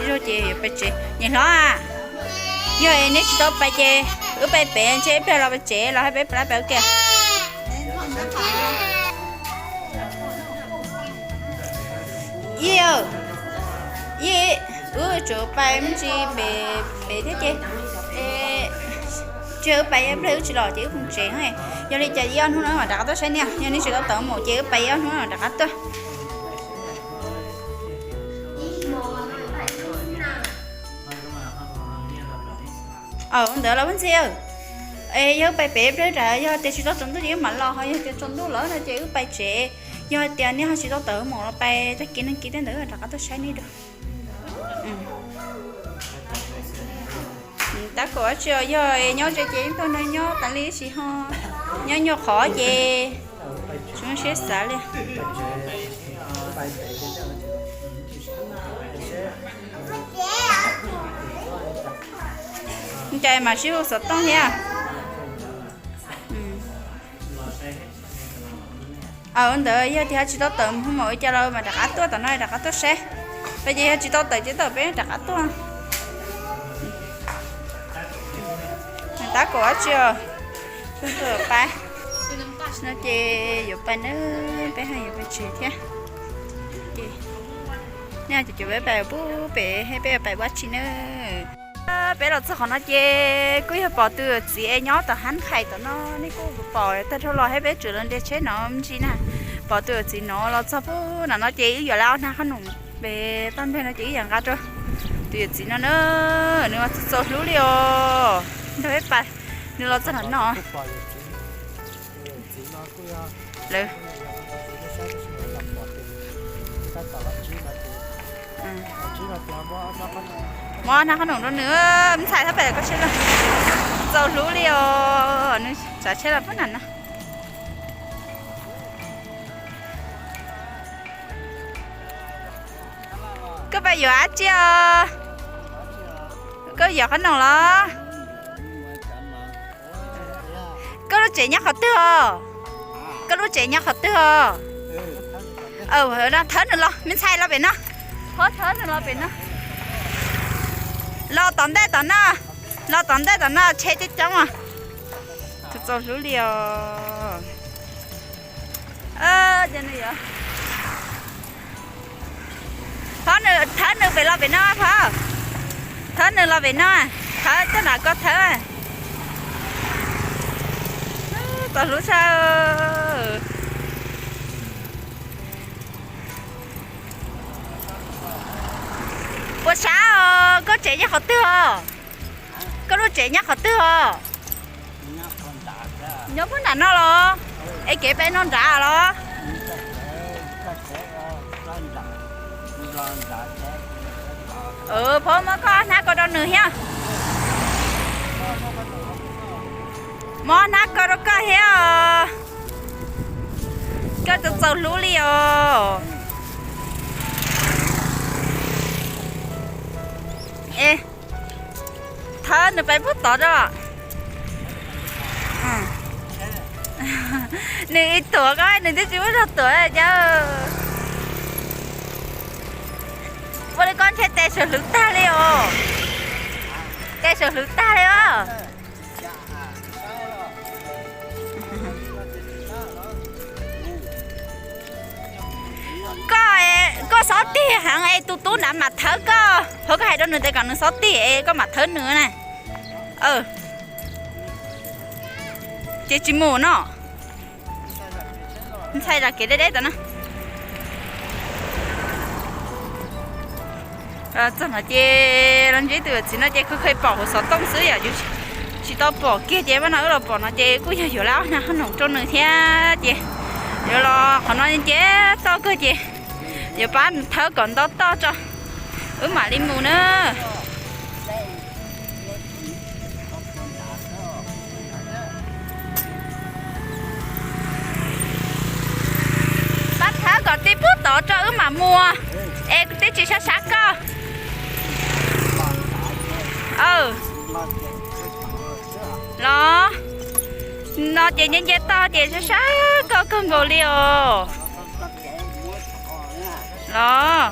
Ces yuav pais tsev. Niam hlob, yog neb tsis tau pais ces wb pais pem ntshe ib pliag los pais tsev los hais peb pais ua ke. Yij, yij, wb tsum pais me ntsis pem thiab ces, tsis wb pais ib pliag wb tsis los ces wb phoom tsev. Yog li cas ib ob hnub no mam rov qab tuaj saib nej, yog nej tsis tau tawm mus ces wb pais ib ob hnub no rov qab tuaj. Ntawd los ntxhi, yog wb pais pem ib pliag rau, yog tias tsis tau tsaus ntuj ces wb mam los, ho yog tias tsaus ntuj lawm no ces wb pais tsev. Yog tias nej ho tsis tau tawm mus los pais tag kis nag kis tej ntawd rov qab tuaj saib nej dua. Tab kaum dab tsi os, yog nyob ze ces yeej tuaj no nyob tas li, tab sis ho nyob nyuag qhov ces tsis muaj siab xav li. Cas mam sib hu xov tooj thiab. Ntawd yog tias tsis tau tawm mus ua cas los mam rov qab tuaj tom no rov qab tuaj saib. Peb ces yog tsis tau tawm ces tawm peb rov qab tuaj. Tab kaum dab tsi os, tuaj pais no ces yuav pais na, peb ho yuav pais tsev thiab. Nej cov peb pais pub pem, peb pais ua tsi na. Peb los txog qhov no ces kuj yog pom tus yawm txiv es nyob tom hab qhais tom no, nej kuj pom tag dhau los thiab, peb tseem los nres tsheb no me ntsis na. Pom tus yawm txiv no los txog pub nram no ces wb yuav los nag qhob noom pem toj nteg no ces wb yuav nqa rau tus yawm txiv no na. Nws mas txaus txaus hlub li os, nrog peb pais, nws los txog nram no. Lawv muab nag qhob noom rau nws, me ntxhais thab pem koj tsheb los, txaus hlub li os, nws tsav tsheb los pub nram no. Koj pais yuav dab tsi os? Koj yuav qhob noom los? Koj lub tsev nyob qhov twg os? Koj lub tsev nyob qhov twg os? Thawb nws los, me ntxhais los pem no. Thawb nws los pem no. Los tom ntej tom no. Los tom ntej tom no, tsheb coob coob os. Txaus txaus hlub li os. Thawb nws, thawb nws pem los pem no, thawb. Thawb nws los pem no, thawb coj nram ko thawb. Txaus hlub tshaj. Puas sab os, koj tsev nyob qhov twg os? Koj lub tsev nyob qhov twg os? Nyob puag nram no los? Es kev pem no nrad los? Phauj, muab koj hnab ko rau nws thiab. Muab hnab ko rau koj thiab os. Koj txaus txaus hlub li os. Es thawb nws pais puag tod rau. Nws ib tuam ko nws twb tsis muaj zog tuam cas. Ua li koj ntshe tes suav hlwv tag li os. Tes suav hlwv tag li os. Koj, koj xob tig heev es tus tub nrad mam thawb koj. Phauj, koj hais rau nws tias kom nws xob tig es koj mam thawb nws na. Ces tsis mus no. Ntxhais zam kev deb deb tom no. Txog no ces los ntsib tus yawm txiv no ces kho kho pom hauv xov tooj xwb yom, tsis tau pom kiag ces mas no wb los pom no ces kuj yog yuav lawm ob hnab qhob noom rau nws thiab ces yuav los qhov no ces toj kawg ces yuav pab thawb kom ntau toj tso wb mam li mus na. Pab thawb kom tij puag tod tso wb mam mus, es kuv twb tsis sab sab koj. Los, no ces nce nce toj ces sab sab koj kawg nkaus li os. Los.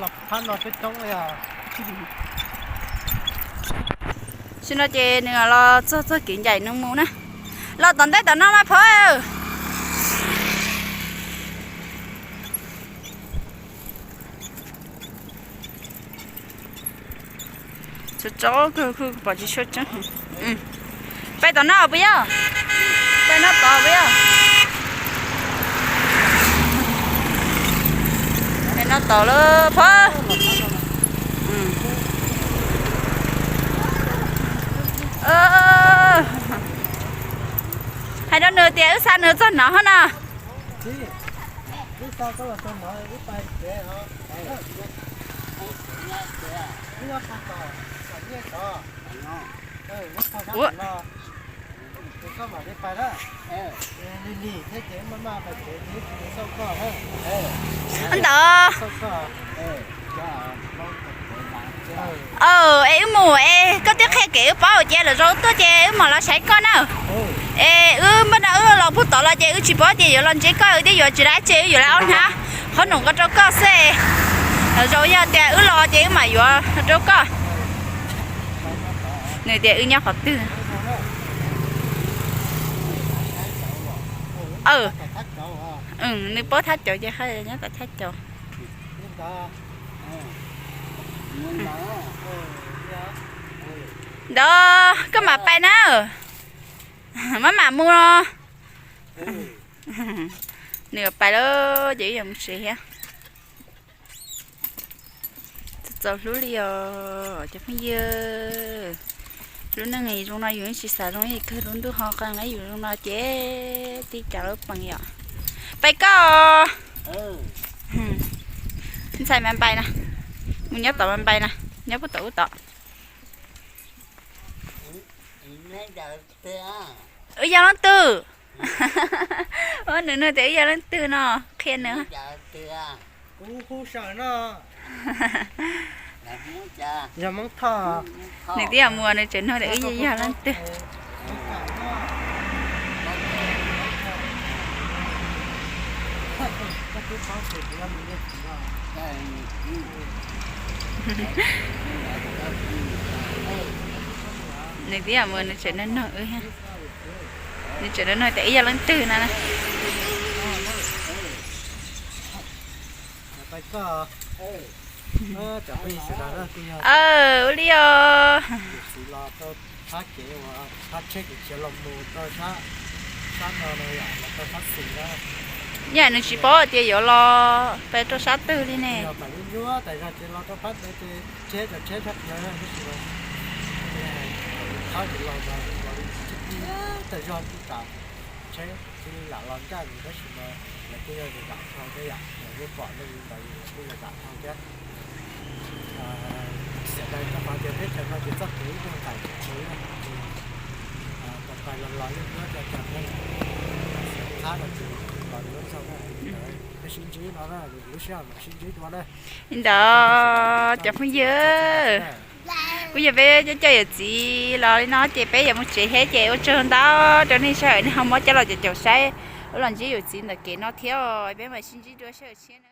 Los phab no coob coob li os. Tam sim no ces nws los txog txog kev ncaim nws mus na. Los tom ntej tom no mas phauj. Tso tso kawg, pom tsis tshua tseeb. Peb tom no puas yog? Peb no tod puas yog? Peb no tod lawm phauj. Hais rau nws tias wb xa nws txog no hov na. Ua ntawd. Es wb mus es koj twb qhia kev wb paub ces lwm zaus tuaj ces wb mam los saib koj na. Es wb npaj no wb los pug tod los ces wb tsis paub ces yuav los ntsib koj, wb twb yuav tsis dab tsi, wb yuav los ob hnab qhob noom ko rau koj xwb. Lwm zaus yog tias wb los ces wb mam yuav rau koj. Nws tias wb nyob qhov twg? Nws paub thaj cauv ces haj nyob tom thaj cauv. Ntawd koj mam pais na. Maj mam mus no. Nws pais lawm ces wb yuav mus tsev thiab. Txaus hlub li os cov phooj ywg. Lub neej zoo no yus tsis xav zoo ib kawg, lub ntuj ho qee na yus zoo no ces tib co lub pees yom. Pais koj. Ntxhais mas pais na. Mus nyob tom mas pais na. Nyob puag tom ub tod. Wb yog leej twg? Ua nws nug tias wb yog leej twg no, qhia nws. Nws twb yog mus nws tseem nug tias wb yog leej twg. Nws twb yog mus nws tseem nug nug wb, nws tseem nug nug tias wb yog leej twg no. Ua li os. Yam nws tsis paub tias yuav los pem rau sab twg li ne. Li ntawd cov phooj ywg, kuj yog peb coj coj yawm txiv los li no ces peb yuav mus tsev thiab ces ua tsaug ntau rau nej sawv daws nej ho muab coj los caum caum saib wb los ntsib yawm txiv ntawm kev no thiab, peb mam sib ntsib dua sawv daws tshiab na.